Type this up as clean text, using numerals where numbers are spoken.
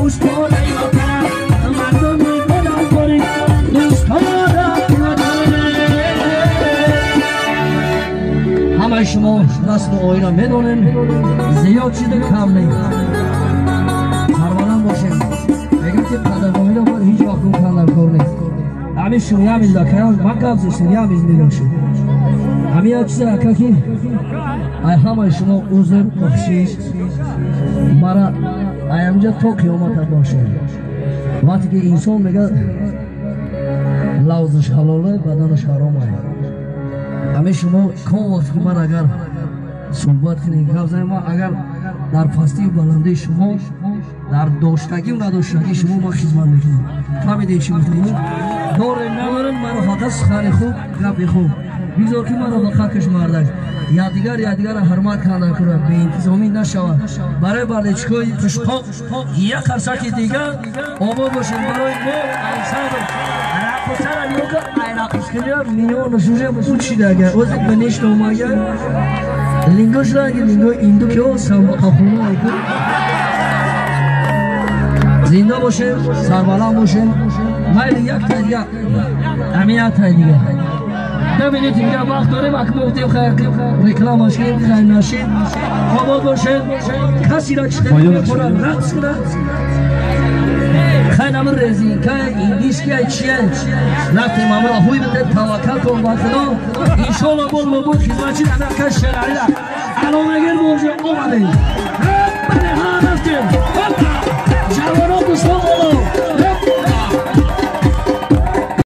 Пуштонаи ватанам, мардуми гунаҳкори дӯстона. Ҳамаи шумо расму оина медонем, зиёд чизе кам нест. Сарбаланд бошем. Мегӯям ки қадрдониро бояд ҳеҷ вақт гум кардан кор нест. Ҳамин шуямиз акаям ман гап застем, ямиз мебошем. Ҳамин як чизе ака ки ай ҳамаи шумо узр бахшиш, мара ай ҳаминҷа то қиёмата бошем. Вақте ки инсон мегӯяд лавзаш ҳалола, баданаш ҳаромай. Ҳамин шумо ком вақте ки ман агар суҳбат кунем, гап занем, ман агар дар пастию баландии шумо, дар доштагию надоштагии шумо ман хизмат мекунам. Фаҳмидед чӣ гуфтам? Дорем надорем, маро фақат сухани хуб, гапи хуб бигзор ки маро ба хакаш мардак якдигар якдигарро ҳурмат карда кунад, беинтизомӣ нашавад. Барои бардечикҳои қишқоқ як қарсаки дигар обод бошед. Барои мо ансамбл рақосара нигоҳ кун, ай рақскунӣ миёнаш уже учидага ози ба нешта омага лингош ранги лингои инду ки о самбақахона. Зинда бошем, сарбаланд бошем. Майли, як тай дига, ҳамин як тай дига, 10 минути дига вақт дорем. Ак гуфтем рекламаш кунем, хайр нашид. Обод бошед. Касира чиқора рақс кунад, хай намир резинка индийская чия рафтем, амро ҳуй бите. Таваккал кун ба Худо, иншоалло бол мабуд хизматчи анака Шералила аломагир боже омадем. Бале, ҳа, рафтем. Ҷавонон, дӯстон, оло.